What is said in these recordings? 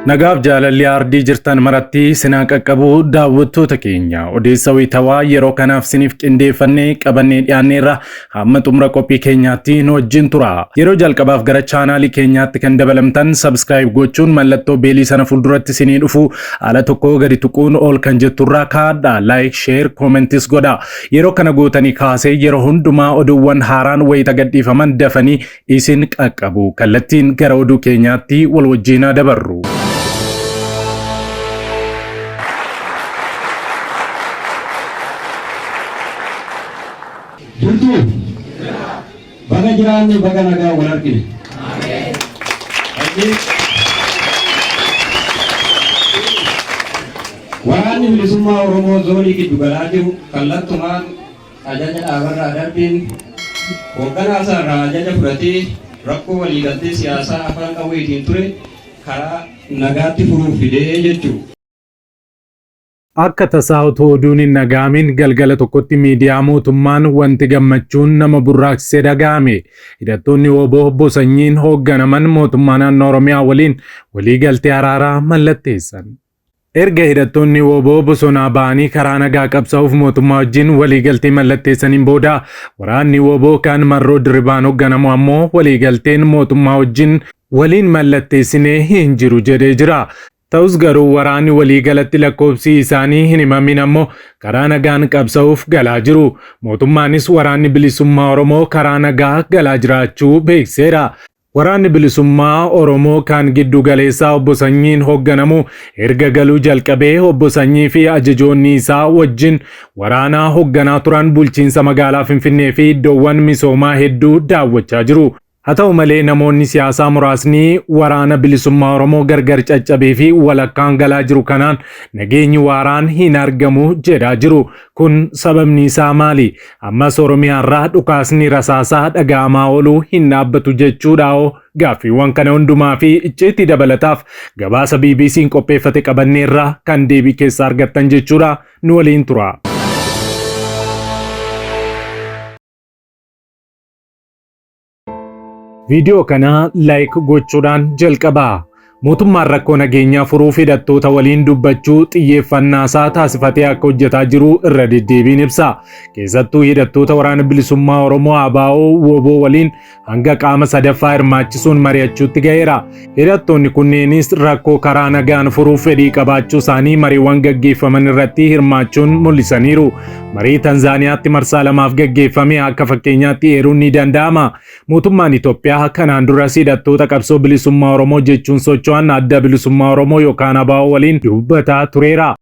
Nagaaf jaalalli aardii jirtan maratti sinaa qaqqabu daawwattoota keenya odeessa wayitawaa yeroo kanaaf siniif qindeeffannee qabannee dhiyaanneerra hamma xumura qophii keenyaatti nu wajjin tura. Yeroo jalqabaaf gara chaanaalii keenyaatti kan dabalamtan subscribe gochuun mallattoo beelii sana fuulduratti sinii dhufu ala tokko gadi tuquun ol kan jetturraa kaadha. Like, share, commentis godha. Yeroo kana gootanii kaasee yeroo hundumaa oduuwwan haaraan wayita gadhiifaman dafanii isin qaqqabu. Kallattiin gara oduu keenyaatti wal wajjin haa dabarru. Jirtuu? Baga jiraanne baga nagaa wal argine. Waraanni Bilisummaa Oromoo zoonii giddu galaa jiru kallattumaan ajaja dhaabarraa darbeen hoogganaa isaarraa ajaja fudhatee rakkoo waliigaltee siyaasaa afaan qawweetiin ture karaa nagaatti furuuf fidee jechuudha. Akka tasaa otoo oduun hin dhaga'amin galgala tokkotti miidiyaa mootummaan wanti gammachuun nama burraaqsise dhaga'ame. Hidhattoonni wbo Obbo Sanyiin hoogganaman mootummaa naannoo Oromiyaa waliin waliigaltee araaraa mallatteessan. Erga hidhattoonni wbo bosonaa ba'anii karaa nagaa qabsa'uuf mootummaa wajjin waliigaltee mallatteessaniin booda waraanni wbo kan Marroo Dirribaan hoogganamu ammoo waliigalteen mootummaa wajjin waliin mallatteessine hin jiru jedhee jira. Ta'us garuu waraanni waliigalatti lakkoofsi isaanii hin himamin ammoo karaa nagaan qabsa'uuf galaa jiru. Mootummaanis waraanni bilisummaa Oromoo karaa nagaa galaa jiraachuu beeksiseera. Waraanni bilisummaa Oromoo kan giddu galeessaa obbo Sanyiin hoogganamu erga galuu jalqabee obbo Sanyii fi ajajoonni isaa wajjin waraanaa hoogganaa turan bulchiinsa magaalaa Finfinnee fi iddoowwan misoomaa hedduu daawwachaa jiru. Haa ta'u malee namoonni siyaasaa muraasni waraana bilisummaa Oromoo gargar caccabee fi walakkaan galaa jiru kanaan nageenyi waaraan hin argamu jedhaa jiru. Kun sababni isaa maali? Ammas Oromiyaarraa dhukaasni rasaasaa dhaga'amaa ooluu hin dhaabbatu jechuudhaa'oo? Gaaffiiwwan kana hundumaa fi icciitii dabalataaf gabaasa BBC'n qopheeffate qabanneerra kan deebii keessaa argattan jechuudha. Nu waliin tura. Viidiyoo kana like gochuudhaan jalqabaa. Mootummaan rakkoo nageenyaa furuuf hidhattoota waliin dubbachuu xiyyeeffannaasaa taasifatee akka hojjetaa jiru irra deddeebiin ibsa. Keessattuu hidhattoota Waraana Bilisummaa Oromoo ABO WBO waliin hanga qaama sadaffaa hirmaachisuun mari'achuutti ga'eera. Hidhattoonni kunneenis rakkoo karaa nagaan furuuf fedhii qabaachuu isaanii mariiwwan gaggeeffaman irratti hirmaachuun mul'isaniiru. Marii Tanzaaniyaatti marsaa lamaaf gaggeeffame akka fakkeenyaatti eeruun ni danda'ama. Mootummaan Itoophiyaa kanaan duras hidhattoota qabsoo bilisummaa Oromoo jechuun socho'an Adda Bilisummaa Oromoo yookaan ABO waliin dubbataa tureera.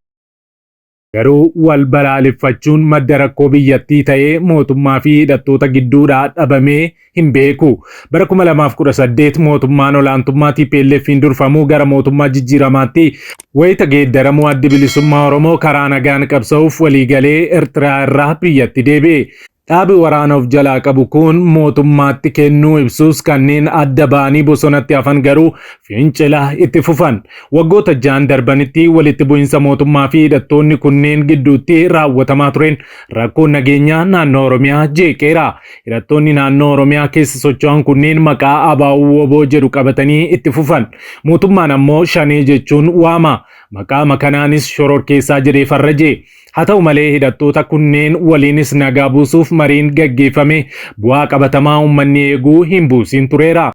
Garuu wal balaaleffachuun madda rakkoo biyyattii ta'ee mootummaa fi hidhattoota gidduudhaa dhabamee hin beeku. Bara 2018 mootummaan olaantummaa TPLF'n durfamu gara mootummaa jijjiiramaatti wayita geeddaramu Addi Bilisummaa Oromoo karaa nagaan qabsa'uuf waliigalee Ertiraa irraa biyyatti deebi'e. Dhaabi waraana of jalaa qabu kun mootummaatti kennuu ibsus kanneen adda ba'anii bosonatti hafan garuu fincila itti fufan. Waggoota ja'an darbanitti walitti bu'insa mootummaa fi hidhattoonni kunneen gidduutti raawwatamaa tureen rakkoon nageenyaa naannoo Oromiyaa jeeqeera. Hidhattoonni naannoo Oromiyaa keessa socho'an kunneen maqaa ABO-WBO jedhu qabatanii itti fufan. Mootummaan ammoo Shanee jechuun waama. Maqaama kanaanis shororkeessaa jedhee farraje. Haa ta'u malee hidhattoota kunneen waliinis nagaa buusuuf mariin gaggeeffame bu'aa qabatamaa uummanni eeguu hin buusiin tureera.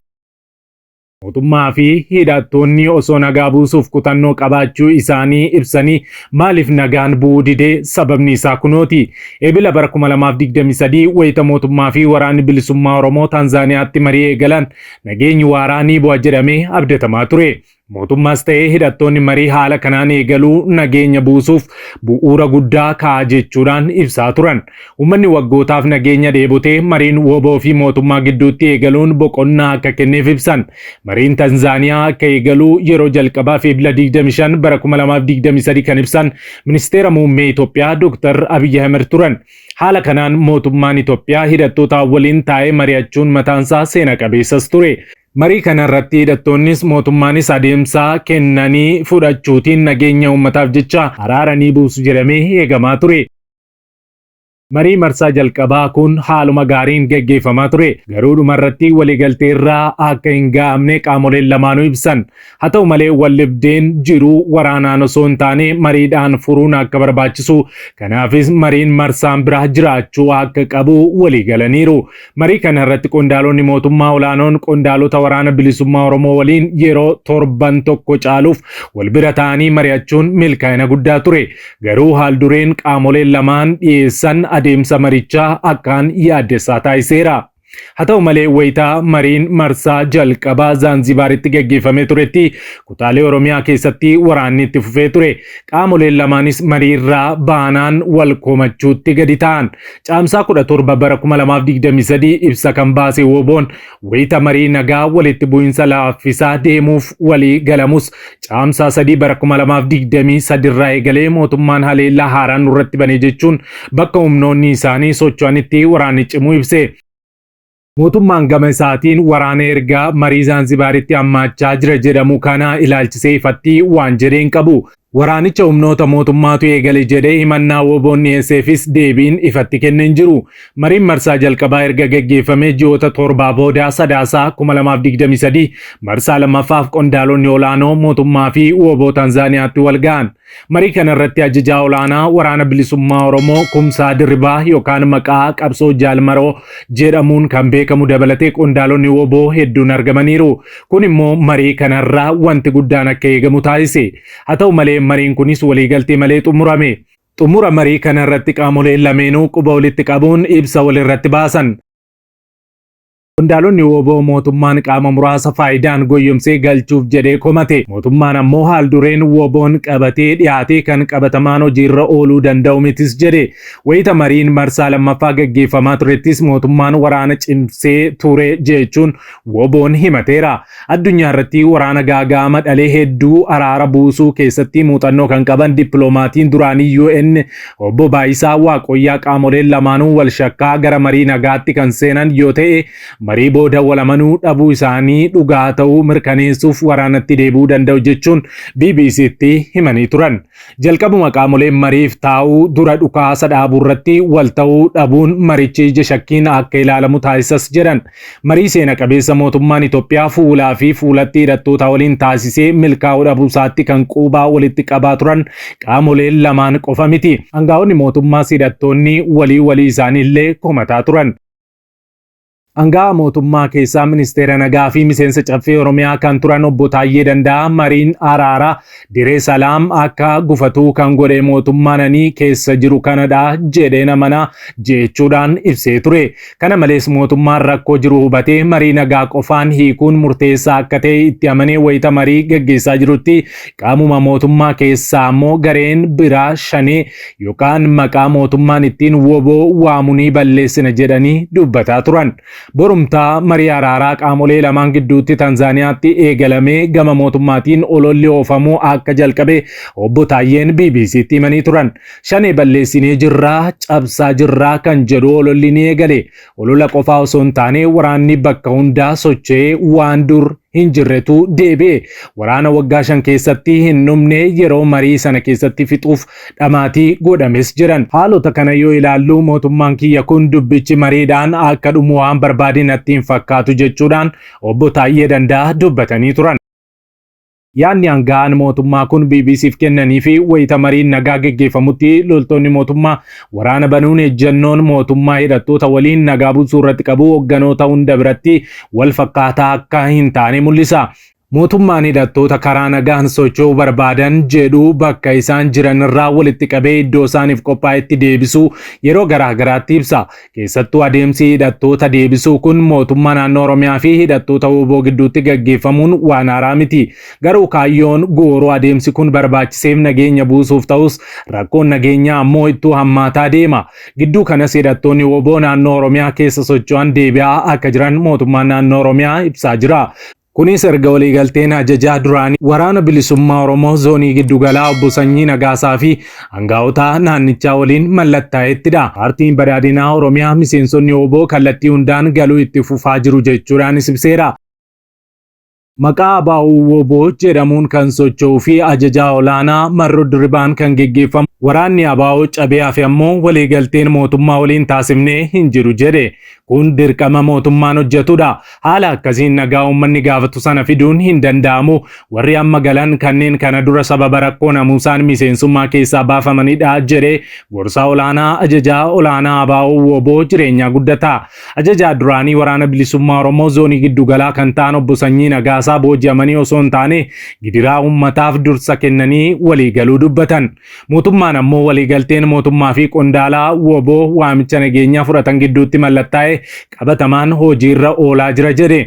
Mootummaa fi hidhattoonni osoo nagaa buusuuf kutannoo qabaachuu isaanii ibsanii maaliif nagaan bu'uu dide? Sababni isaa kunooti. Ebila bara 2023 wayita mootummaa fi waraanni bilisummaa Oromoo Taanzaaniyaatti marii eegalan nageenyi waaraa ni bu'a jedhamee abdatamaa ture. Mootummaas ta'ee hidhattoonni marii haala kanaan eegaluu nageenya buusuuf bu'uura guddaa kaa'a jechuudhaan ibsaa turan. Uummanni waggootaaf nageenya dheebotee mariin wbo fi mootummaa gidduutti eegaluun boqonnaa akka kenneef ibsan. Mariin Tanzaaniyaa akka eegaluu yeroo jalqabaaf Ebla 25 bara 2023 kan ibsan Ministeera Muummee Itoophiyaa Dr. Abiy Ahmed turan. Haala kanaan mootummaan Itoophiyaa hidhattoota waliin taa'ee mari'achuun mataansaa seena qabeessas ture. Marii kana irratti hidhattoonnis mootummaanis adeemsa kennanii fudhachuutiin nageenya uummataaf jecha araara ni buusu jedhamee eegamaa ture. Marii marsaa jalqabaa kun haaluma gaariin geggeeffamaa ture. Garuu dhumarratti waliigalteerraa akka hin ga'amne qaamoleen lamaanuu ibsan. Haa ta'u malee waldhibdeen jiru waraanaan osoo hin taane mariidhaan furuun akka barbaachisu, kanaafis mariin marsaan biraa jiraachuu akka qabu waliigalaniiru. Marii kana irratti qondaalonni mootummaa olaanoon qondaalota Waraana Bilisummaa Oromoo waliin yeroo torban tokko caaluuf wal bira ta'anii mari'achuun milkaa'ina guddaa ture. Garuu haaldureen qaamoleen lamaan dhiyeessan adeemsa marichaa akkaan yaaddessaa taasiseera. Haa ta'u malee wayita mariin marsaa jalqabaa Zaanzibaaritti gaggeeffamee turetti kutaalee Oromiyaa keessatti waraanni itti fufee ture. Qaamoleen lamaanis mariirraa baanaan wal komachuutti gadi ta'an. Caamsaa 17 bara 2023 ibsa kan baase WBOn wayita marii nagaa walitti bu'insa laaffisaa deemuuf walii galamus Caamsaa 3 bara 2023 irraa eegalee mootummaan haleellaa haaraan nurratti bane jechuun bakka humnoonni isaanii socho'anitti waraanni cimuu ibse. Mootummaan gama isaatiin waraana erga marii Zaanzibaaritti hammaachaa jira jedhamu kana ilaalchisee ifatti waan jedhe hin qabu. Waraanicha humnoota mootummaatu eegale jedhee himannaa WBOn dhiyeesseefis deebiin ifatti kenne hin jiru. Mariin marsaa jalqabaa erga gaggeeffamee ji'oota torbaa booda Sadaasaa 2023 marsaa lammaffaaf qondaalonni olaanoo mootummaa fi wbo Tanzaaniyaatti wal ga'an. Marii kana irratti ajajaa olaanaa Waraana Bilisummaa Oromoo Kumsaa Dirribaa yookaan maqaa qabsoo Jaal Maroo jedhamuun kan beekamu dabalatee qondaalonni wbo hedduun argamaniiru. Kun immoo marii kanarraa wanti guddaan akka eegamu taasise. Haa ta'u malee mariin kunis waliigaltee malee xumurame. Xumura marii kana irratti qaamoleen lameenuu quba walitti qabuun ibsa walirratti baasan. Qondaalonni wbo mootummaan qaama muraasa faayidaan goyyomsee galchuuf jedhee komate. Mootummaan ammoo haaldureen WBOn qabatee dhiyaate kan qabatamaan hojiirra ooluu danda'u mitis jedhe. Wayita mariin marsaa lammaffaa gaggeeffamaa turettis mootummaan waraana cimsee ture jechuun WBOn himateera. Addunyaa irratti waraana gaaga'ama dhalee hedduu araara buusuu keessatti muuxannoo kan qaban dippiloomaatiin duraanii UN Obbo Baayisaa Waaqoyyaa qaamoleen lamaanuu wal shakkaa gara marii nagaatti kan seenan yoo ta'e marii booda wal amanuu dhabuu isaanii dhugaa ta'uu mirkaneessuuf waraanatti deebi'uu danda'u jechuun BBCtti himanii turan. Jalqabuma qaamoleen mariif taa'uu dura dhukaasa dhaabuurratti wal ta'uu dhabuun marichi ija shakkiin akka ilaalamu taasisas jedhan. Marii seena qabeessa mootummaan Itoophiyaa fuulaa fi fuulatti hidhattoota waliin taasisee milkaa'uu dhabuusaatti kan quubaa walitti qabaa turan qaamoleen lamaan qofa miti. Angaa'onni mootummaas hidhattoonni walii walii isaaniillee komataa turan. Angaa'aa mootummaa keessaa Ministeera Nagaa fi miseensa Caffee Oromiyaa kan turan Obbo Taayyee Danda'aa mariin araaraa Diree Salaam akka gufatuu kan godhe mootummaan ani keessa jiru kanadha jedheen amana jechuudhaan ibsee ture. Kana malees mootummaan rakkoo jiru hubatee marii nagaa qofaan hiikuun murteessaa akka ta'e itti amanee wayita marii gaggeessaa jirutti qaamuma mootummaa keessaa ammoo gareen biraa shanee yookaan maqaa mootummaan ittiin wbo waamu ni balleessina jedhanii dubbataa turan. Borumtaa marii araaraa qaamolee lamaan gidduutti Tanzaaniyaatti eegalamee gama mootummaatiin ololli oofamuu akka jalqabe Obbo Taayyeen BBCtti himanii turan. Shanee balleessinee jirraa, cabsaa jirraa kan jedhu ololli ni eegale. Olola qofaa osoo hin taane waraanni bakka hundaa socho'ee waan dur hin jirretu deebi'e. Waraana waggaa 5 keessatti hin dhumne yeroo marii sana keessatti fixuuf dhamaatii godhames jedhan. Haalota kana yoo ilaallu mootummaan kiyya kun dubbichi mariidhaan akka dhumu waan barbaade natti hin fakkaatu jechuudhaan Obbo Taayyee Danda'aa dubbatanii turan. Yaadni aanga'aan mootummaa kun BBCf kennanii fi wayita mariin nagaa geggeeffamutti loltoonni mootummaa waraana banuun ejjennoon mootummaa hidhattoota waliin nagaa buusuu irratti qabu hogganoota hunda biratti wal fakkaataa akka hin taane mul'isa. Mootummaan hidhattoota karaa nagaan socho'uu barbaadan jedhu bakka isaan jiran irraa walitti qabee iddoo isaaniif qophaa'etti deebisuu yeroo garaa garaatti ibsa. Keessattuu adeemsi hidhattoota deebisuu kun mootummaa naannoo Oromiyaa fi hidhattoota wbo gidduutti gaggeeffamuun waan haaraa miti. Garuu kaayyoon gooroo adeemsi kun barbaachiseef nageenya buusuuf ta'us rakkoon nageenyaa ammoo ittuu hammaataa deema. Gidduu kanas hidhattoonni wbo naannoo Oromiyaa keessa socho'an deebi'aa akka jiran mootummaan naannoo Oromiyaa ibsaa jira. Kunis erga waliigalteen ajajaa duraanii Waraana Bilisummaa Oromoo Zoonii Giddugalaa Obbo Sanyii Nagaasaa fi angaa'ota naannichaa waliin mallattaa'ettidha. Paartiin Badhaadhinaa Oromiyaa miseensonni wbo kallattii hundaan galuu itti fufaa jiru jechuudhaanis ibseera. Maqaa ABO-WBO jedhamuun kan socho'uu fi ajajaa olaanaa Marroo Dirribaan kan geggeeffamu waraanni ABO cabee hafe ammoo waliigalteen mootummaa waliin taasifnee hin jiru jedhe. Kun dirqama mootummaan hojjetudha. Haala akkasiin nagaa uummanni gaafatu sana fiduun hin danda'amu. Warri amma galan kanneen kana dura sababa rakkoo namuusaan miseensummaa keessaa baafamanidha jedhe gorsaa olaanaa ajajaa olaanaa ABO-WBO Jireenyaa Guddataa. Ajajaa duraanii waraana bilisummaa Oromoo zoonii giddugalaa kan ta'an obbo Sanyii Nagaasaa booji'amanii osoo hin taane gidiraa uummataaf dursa kennanii waliigaluu dubbatan. Mootummaan ammoo waliigalteen mootummaa fi qondaalaa WBO waamicha nageenyaa fudhatan gidduutti mallattaa'e qabatamaan hojiirra oolaa jira jedhe.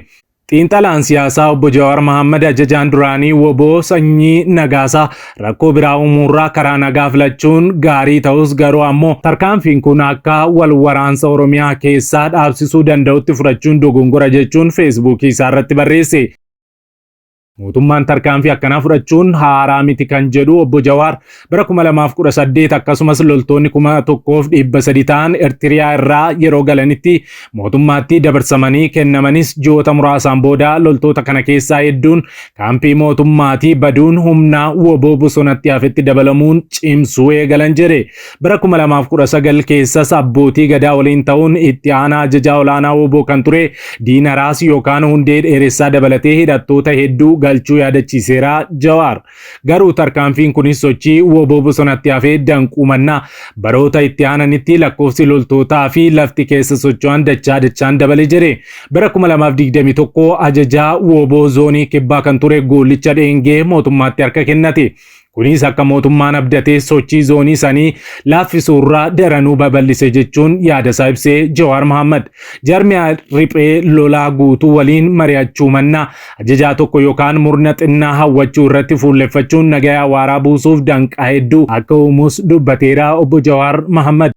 Xiinxalaan siyaasaa obbo Jawaar Mohaammed ajajaan duraanii WBO Sanyii Nagaasaa rakkoo biraa uumuurraa karaa nagaa filachuun gaarii ta'us garuu ammoo tarkaanfiin kun akka wal waraansa Oromiyaa keessaa dhaabsisuu danda'utti fudhachuun dogongora jechuun feesbuukii isaa irratti barreesse. Mootummaan tarkaanfii akkanaa fudhachuun haaraa miti kan jedhu obbo Jawaar bara 2018 akkasumas loltoonni 1300 ta'an Eertiriyaa irraa yeroo galanitti mootummaatti dabarsamanii kennamanis ji'oota muraasaan booda loltoota kana keessaa hedduun kaampii mootummaatii baduun humna WBO bosonatti hafetti dabalamuun cimsuu eegalan jedhe. Bara 2019 keessas abbootii gadaa waliin ta'uun itti aanaa ajajaa olaanaa WBO kan ture Diina Raas yookaan Hundee Dheeressaa dabalatee hidhattoota hedduu galchuu yaadachiiseera Jawaar. Garuu tarkaanfiin kunis sochii WBO bosonatti hafee danquu mannaa baroota itti aananitti lakkoofsi loltootaa fi lafti keessa socho'an dachaa dachaan dabale jedhe. Bara 2021 ajajaa WBO zoonii kibbaa kan ture Goollicha Dheengee mootummaatti harka kennate. Kunis akka mootummaan abdatee sochii zoonii sanii laaffisuurraa daranuu babal'ise jechuun yaadasaa ibsee Jawaar Mohaammed. Jarmiyaa riphee lolaa guutuu waliin mari'achuu mannaa ajajaa tokko yookaan murna xinnaa hawwachuu irratti fuulleffachuun nagaya waaraa buusuuf danqaa hedduu akka uumus dubbateera obbo Jawaar Mohaammed.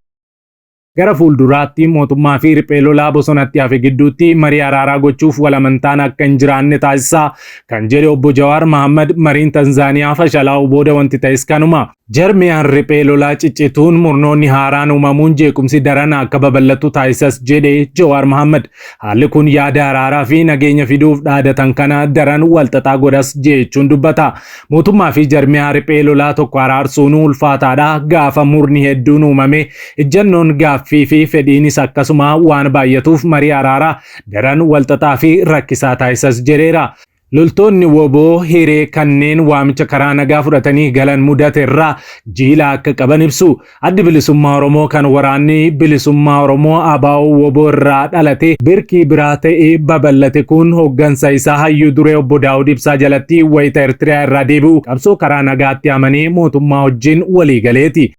Gara fuulduraatti mootummaa fi riphee lolaa bosonatti hafe gidduutti marii araaraa gochuuf wal amantaan akka hin jiraanne taasisaa kan jedhe obbo Jawaar Mohaammed mariin Tanzaaniyaa fashalaa'uu booda wanti ta'es kanuma. Jarmiyaan riphee lolaa ciccituun murnoonni haaraan uumamuun jeequmsi daran akka babal'atu taasisas jedhe Jawaar Mohaammed. Haalli kun yaada araaraa fi nageenya fiduuf dhaadatan kana daran walxaxaa godhas jechuun dubbata. Mootummaa fi jarmiyaa riphee lolaa tokko araarsuun ulfaataadha. Gaafa murni hedduun uumame ejjannoon gaaffii fi fedhiinis akkasuma waan baay'atuuf marii araaraa daran walxaxaa fi rakkisaa taasisas jedheera. Loltoonni WBO hiree kanneen waamicha karaa nagaa fudhatanii galan mudate irraa jiila akka qaban ibsu. Addi Bilisummaa Oromoo kan waraanni bilisummaa Oromoo ABO WBO irraa dhalate birkii biraa ta'ee babal'ate kun hooggansa isaa hayyuu duree obbo Daawud Ibsaa jalatti wayita Eertiriyaa irraa deebi'u qabsoo karaa nagaatti amanee mootummaa wajjin waliigaleeti.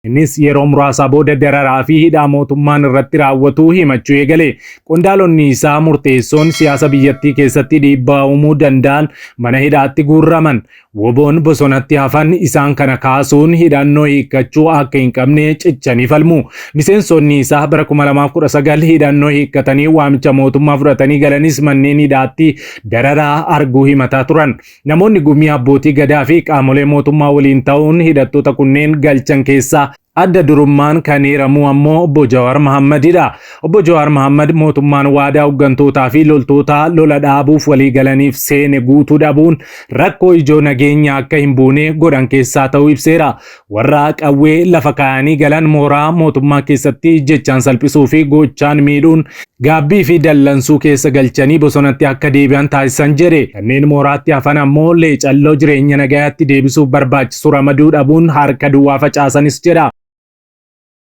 Innis yeroo muraasaa booda dararaa fi hidhaa mootummaan irratti raawwatu himachuu eegale. Qondaalonni isaa murteessoon siyaasa biyyattii keessatti dhiibbaa uumuu danda'an mana hidhaatti guurraman. WBOn bosonatti hafan isaan kana kaasuun hidhannoo hiikkachuu akka hin qabne cichanii falmu. Miseensonni isaa bara 2019 hidhannoo hiikkatanii waamicha mootummaa fudhatanii galanis manneen hidhaatti dararaa arguu himataa turan. Namoonni gumii abbootii gadaa fi qaamolee mootummaa waliin ta'uun hidhattoota kunneen galchan keessaa adda durummaan kan eeramu ammoo obbo Jawaar Mohaammadidha. Obbo Jawaar Mohaammed mootummaan waadaa hooggantootaa fi loltoota lola dhaabuuf walii galaniif seene guutuu dhabuun rakkoo ijoo nageenya akka hin buune godhan keessaa ta'uu ibseera. Warra qawwee lafa kaayanii galan mooraa mootummaa keessatti jechaan salphisuu fi gochaan miidhuun gaabbii fi dallansuu keessa galchanii bosonatti akka deebi'an taasisan jedhe. Kanneen mooraatti hafan ammoo leecalloo jireenya nagayaatti deebisuuf barbaachisu ramaduu dhabuun harka duwwaa facaasanis jedha.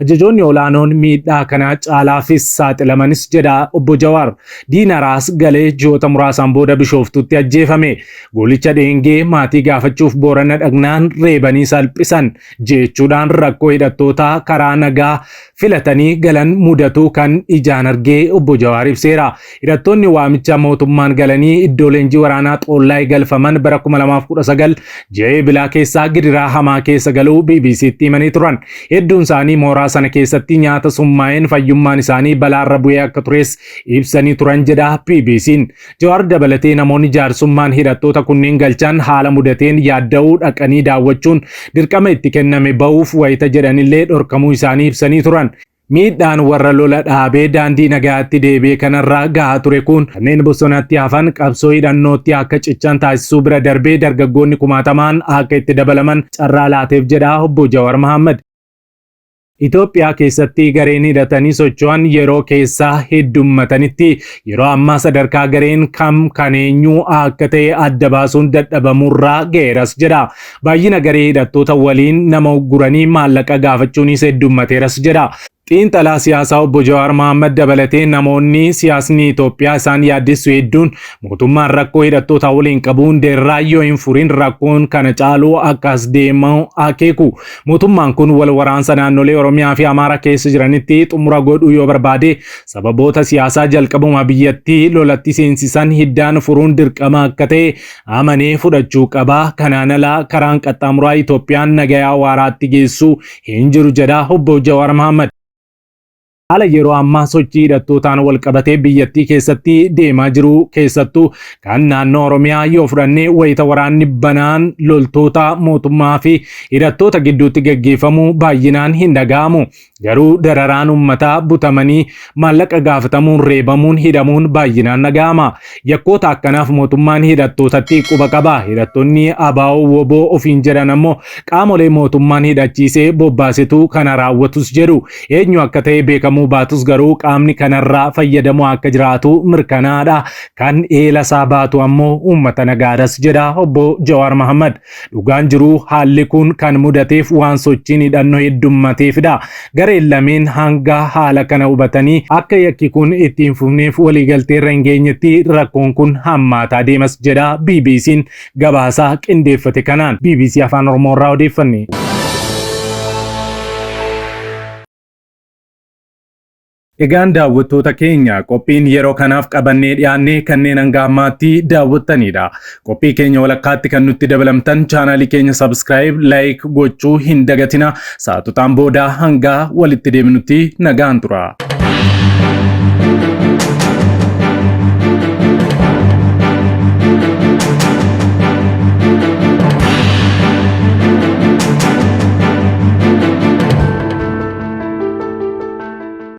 Ajajoonni olaanoon miidhaa kana caalaafis saaxilamanis jedha obbo Jawaar. Diina Raas galee ji'oota muraasaan booda Bishooftutti ajjeefame. Goolicha Dheengee maatii gaafachuuf Boorana dhaqnaan reebanii salphisan jechuudhaan rakkoo hidhattoota karaa nagaa filatanii galan mudatu kan ijaan argee obbo Jawaar ibseera. Hidhattoonni waamicha mootummaan galanii iddoo leenjii waraanaa Xoollaay galfaman bara 2019 ji'a Eebilaa keessaa gidiraa hamaa keessa galuu BBCtti himanii turan. Hedduun isaanii mooraa sana keessatti nyaata summaa'een fayyummaan isaanii balaarra bu'ee akka tures ibsanii turan jedha BBC'n. Jawaar dabalatee namoonni jaarsummaan hidhattoota kunneen galchan haala mudateen yaadda'uu dhaqanii daawwachuun dirqama itti kenname ba'uuf wayita jedhanillee dhorkamuu isaanii ibsanii turan. Miidhaan warra lola dhaabee daandii nagayaatti deebi'e kanarraa gahaa ture kun kanneen bosonatti hafan qabsoo hidhannootti akka cichan taasisuu bira darbee dargaggoonni kumaatamaan akka itti dabalaman carraa laateef jedha obbo Jawar Mohammed. Itoophiyaa keessatti gareen hidhatanii socho'an yeroo keessaa heddummatanitti yeroo ammaa sadarkaa gareen kam kan eenyu akka ta'e adda baasuun dadhabamurraa ga'eeras jedha. Baay'ina garee hidhattoota waliin nama ugguranii maallaqa gaafachuunis heddummateeras jedha. Xiinxalaa siyaasaa obbo Jawaar Mohaammed dabalatee namoonni siyaasni Itoophiyaa isaan yaaddessu hedduun mootummaan rakkoo hidhattoota waliin qabu hundeerraa yoo hin furin rakkoon kana caalu akkas deemu akeeku. Mootummaan kun wal waraansa naannolee Oromiyaa fi Amaaraa keessa jiranitti xumura godhuu yoo barbaade sababoota siyaasaa jalqabuma biyyattii lolatti seensisan hiddaan furuun dirqama akka ta'e amanee fudhachuu qaba. Kanaan ala karaan qaxxaamuraa Itoophiyaan nagayaa waaraatti geessu hin jiru jedha obbo Jawaar Mohaammed. Haala yeroo ammaa sochii hidhattootaan wal qabatee biyyattii keessatti deemaa jiru keessattuu kan naannoo Oromiyaa yoo fudhanne wayita waraanni banaan loltoota mootummaa fi hidhattoota gidduutti gaggeeffamu baay'inaan hin dhaga'amu. Garuu dararaan uummataa butamanii maallaqa gaafatamuun reebamuun hidhamuun baay'inaan dhaga'ama. Yakkoota akkanaaf mootummaan hidhattootatti quba qaba. Hidhattoonni ABO WBO ofiin jedhan ammoo qaamolee mootummaan hidhachiisee bobbaasetu kana raawwatus jedhu. Eenyu akka ta'e beekamuu baatus garuu qaamni kanarraa fayyadamu akka jiraatu mirkanaadha. Kan eela isaa baatu ammoo uummata nagaadhas jedha obbo Jawaar Mohammad. Dhugaan jiru haalli kun kan mudateef waan sochiin hidhannoo heddummateefidha. Gareen lameen hanga haala kana hubatanii akka yakki kun itti hin fufneef waliigalteerra hin geenyetti rakkoon kun hammaataa deemas jedha BBC'n gabaasaa qindeeffate kanaan. BBC Afaan Oromoo irraa odeeffanne. Egaan daawwattoota keenya qophiin yeroo kanaaf qabannee dhiyaanne kanneen hanga ammaatti daawwattanidha. Qophii keenya walakkaatti kan nutti dabalamtan chaanaalii keenya subscribe, like gochuu hin dagatina. Sa'aatotaan booda hanga walitti deebinutti nagaan tura.